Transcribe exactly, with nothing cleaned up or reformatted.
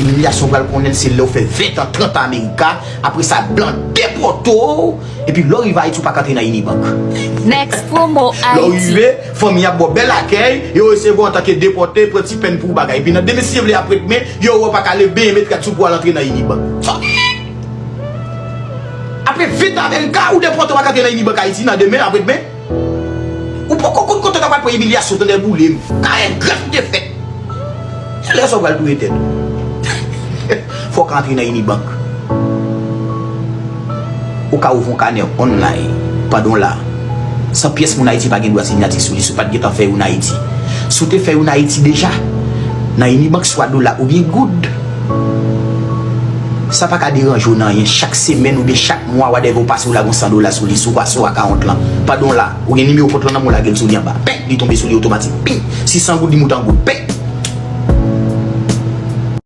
Imilyasyon w pral konnen l se lè w fè ven tan, trant an Amerika, apre sa blan depòte w, epi lè w rive Ayiti ou pa ka antre nan Unibank. Next promo Lè w Haiti. Rive, fanmi ap ba w bèl akèy, yo resevwa w antanke depòte, pran ti pèn pou w bagay. Epi nan demen si Dye vle apre demen, yo wè w pa ka leve benyen met rad sou pou w al antre nan Unibank. Apre ven tan Amerika, ou depòte w pa ka antre nan Unibank Ayiti nan demen, apre demen. Ou poko konn kote w ta pral pran imilyasyon tande boule m. Ka engra ou te fèt. Se lè sa w pral touye tèt ou. Fò w ka antre nan Unibank. Ou ka ouvri yon kanè online pandan w la. San pyès moun Ayiti pa gen dwa siyati sou li si w pa t gentan fè youn Ayiti. Si w te fè youn Ayiti deja, nan Unibank swa dola oubyen goud, sa pa ka deranje w nan anyen. Chak semèn oubyen chak mwa, whatever, ou pase ou lage yon san dola sou li, sou pa sou akawont lan. Pandan w la, ou gen nimewo kont lan nan men w, lage l sou li anba. Peng, li tonbe sou li otomatik. Ping, si san goud li moute an goud. Peng,